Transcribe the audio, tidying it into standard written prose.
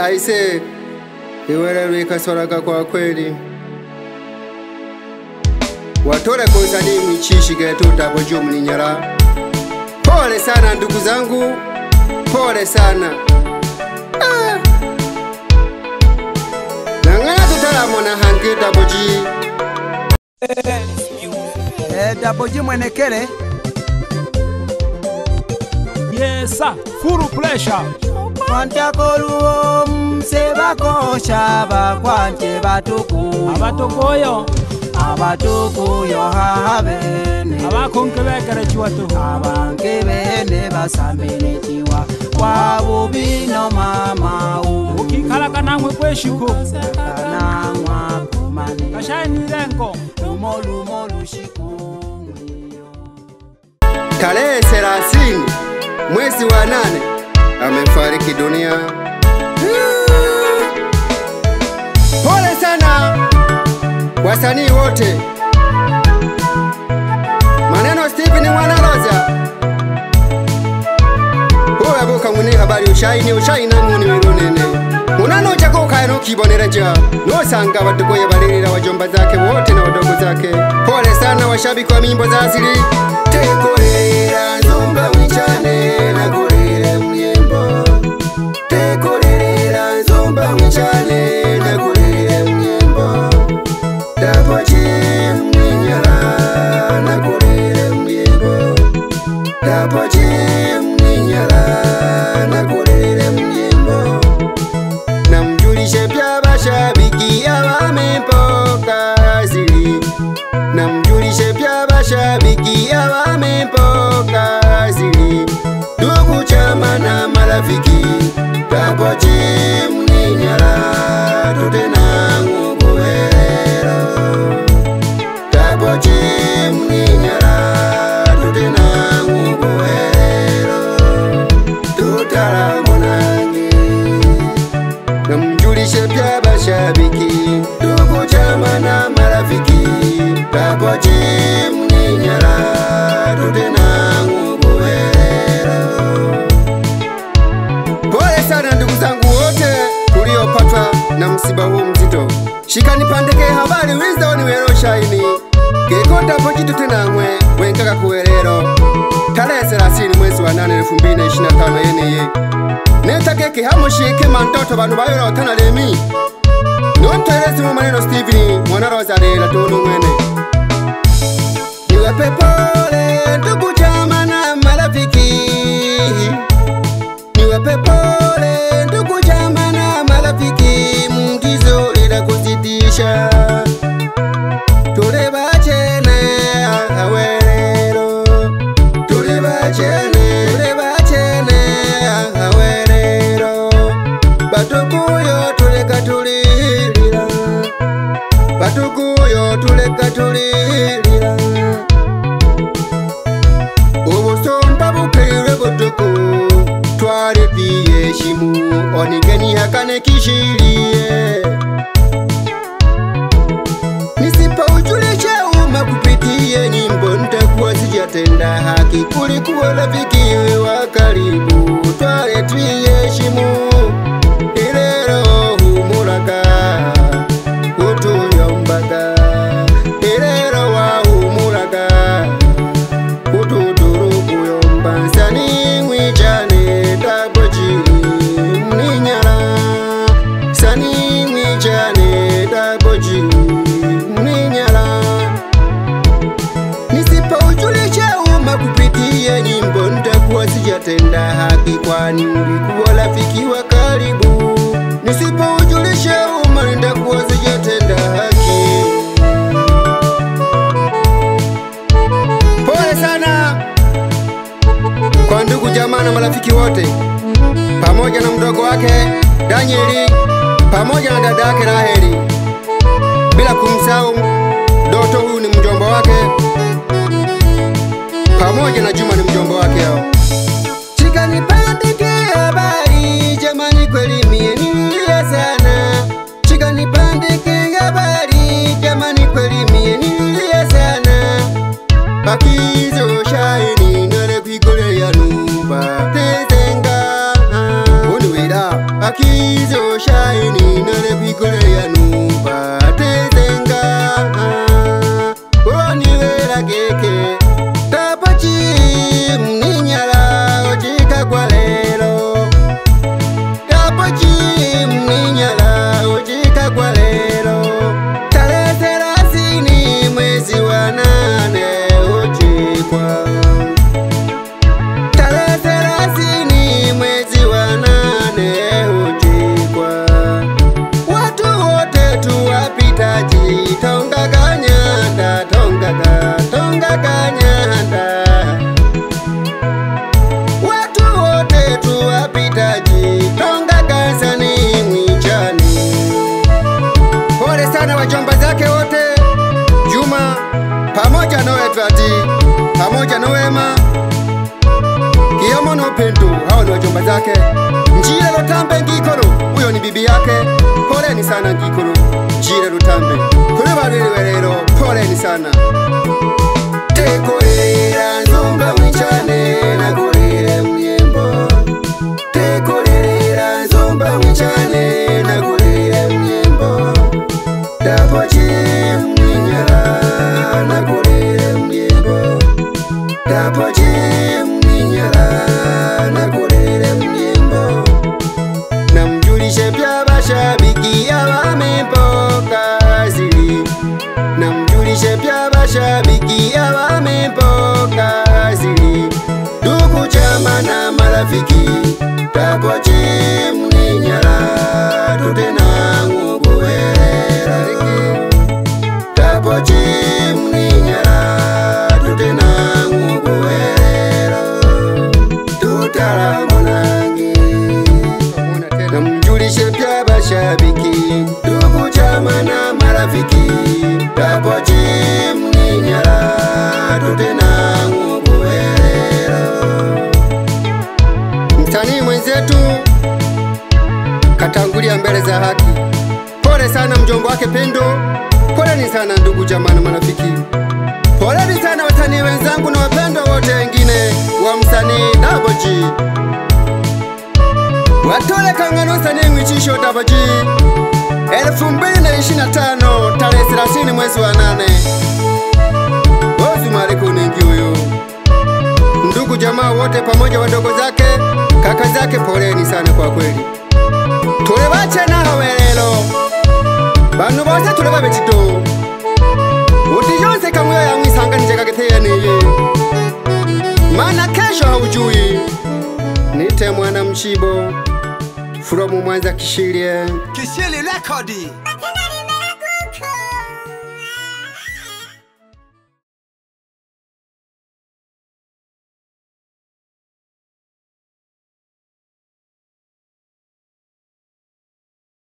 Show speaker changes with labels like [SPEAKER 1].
[SPEAKER 1] Aise iwelelo ikasoraga kwa kweli. Watore konsani mwichishi getu Double G Mninyara. Pole sana ndugu zangu, pole sana. Nangana tutalamona hangi Double G.
[SPEAKER 2] Double G mwenekele.
[SPEAKER 3] Yes sir, full pressure.
[SPEAKER 2] Wantakoluo msebakosha bakwanje batuku.
[SPEAKER 3] Abatukuyo.
[SPEAKER 2] Abatukuyo habene.
[SPEAKER 3] Abakonkebekerechiwa tu.
[SPEAKER 2] Abankebene basamberechiwa. Kwa bubino mama u.
[SPEAKER 3] Ukikalaka nangwe kweshiku.
[SPEAKER 2] Kanangwa kumane.
[SPEAKER 3] Kashani lenko.
[SPEAKER 2] Lumo lumo lushiku.
[SPEAKER 1] Tarehe 30 mwezi wa 8 amefariki dunia. Pole sana wasanii wote. Maneno Steven Mwanaloza. Huwa boka mwene habari ushaini ushaina nguni wirunene. Munano chako kaeno kibonereja. Nosanga wadugoye balirira wajomba zake wote na wadogo zake. Pole sana washabiki wa nyimbo za asili. Tekorera nzumba mwichane na kurire mnyembo. Tekorera nzumba mwichane na kurire mnyembo. Double G Mninyara na kurire mnyembo. Double G Mninyara na kurire mnyembo. Namjulishe pia bashabiki abamempoka asili. Namjulishe pia bashabiki abamempoka asili. Ndugu chama na marafiki, Double G Mninyara tutenangu kuherero. Double G Mninyara tutenangu kuherero. Tutalamonange. Namjulishe pia bashabiki, ndugu chama na marafiki, Double G Mninyara tutenangu kuherero. Pole sana ndugu zangu wote tuliopatwa na msiba huu mzito. Shikanipandike habari wizo ni wero shaini. Geko Double G tutenangwe wengaka kuherero. Tarehe 30 mwezi wa 8 2025 yeneye. Netageke hamushike mandoto bantu bayora otana lemi. Nontwerezi mu maneno Steven Mwanaloza lela tunu mwene. Niwape pole ndugu chama na marafiki. Niwape pole ndugu chama na marafiki. Mngizo lila kusitisha. Tule bachene awelero. Tule bachene, tule bachene awelero. Batukuyo tuleka tulilira. Batukuyo tuleka tulilira. Ubusomba bukirwe butuku. Twale tiyeshimu onigeni hakane kishirie. Nisipoujulisha umma kupitia nyimbo nitakuwa sijatenda haki. Kulikuwa rafiki wa karibu. Twale tiyeshimu ilero humuraka utuyombaga. Ilero wa humuraka utuduru kuyomba. Nsani mwijane Double G Mninyara. Sani mwijane Double G Mninyara. Nisipoujulisha umma kupitia nyimbo nitakuwa sijatenda haki, kwani ulikuwa rafiki wa karibu. Nisipoujulisha umma nitakuwa sijatenda haki. Pole sana kwa ndugu jamaa na marafiki wote, pamoja na mdogo wake Danieli, pamoja na dada yake Raheli, bila kumsahau Doto, huyu ni mjomba wake, pamoja na Juma ni mjomba wake hao. Chikanipandike habari jamani, kweli mie nililia sana. Chikanipandike habari jamani, kweli mie nililia sana. Bakizo shaini nare kwikole ya numba tezenga. Onwira akizo welo shaini nale kwikole ya numba tezenga Oniwela keke tapachi mninyala ojika kwa lelo Tapachi mninyala ojika kwa lelo Tarehe 30 mwezi wa 8 ojikwa Tarehe 30 mwezi wa 8 ojikwa Watu wote tuwapitaji tonga kanyanda tonga kanyanda Watu wote tuwapitaji tonga kasani mwichani Pole sana wajomba zake wote Juma pamoja na Edward pamoja na Wema Kiyomo no Pendo hao ni wajomba zake Njile Lutambe Ngikolo huyo ni bibi yake Poleni sana Ngikolo Njile Lutambe Tulibaliliwe lero poleni sana Tekolera nzumba mwichane na kulile mnyembo Tekolera nzumba mwichane na kulile mnyembo Tapochi mninyala na kulile mnyembo Tapochi mninyala na kulile mnyembo Namjulishe pya bashabiki abamempoka zili Namjulishe pya bashabiki abamempoka zili Ndugu chama na marafiki tapochi mninyala tutenangu kuwelera Tapochi mninyala tutenangu kuwelera Tutalamonangi Namjulishe pya bashabiki ndugu chama na marafiki tapochi mninyala tutenangu kuwelera Msanii mwenzetu katangulia mbele za haki. Pole sana mjomba wake Pendo. Poleni sana ndugu jamaa na marafiki. Poleni sana wasanii wenzangu na wapendwa wote wengine wa msanii Double G. Watole kangano msanii michisho Double G 2025 tarehe 30 mwezi wa 8. Bozi mwaliko ningi huyo. Ndugu jamaa wote pamoja wadogo zake, kaka zake poleni sana kwa kweli. Tulebache naho welelo. Banu bose tulebabe chito. Uti yonse kamwe ya mwisanga nijekagetea niye. Maana kesho haujui. Nite mwana mchibo. From Mwanza Kishilie.
[SPEAKER 4] Kishili Rekodi.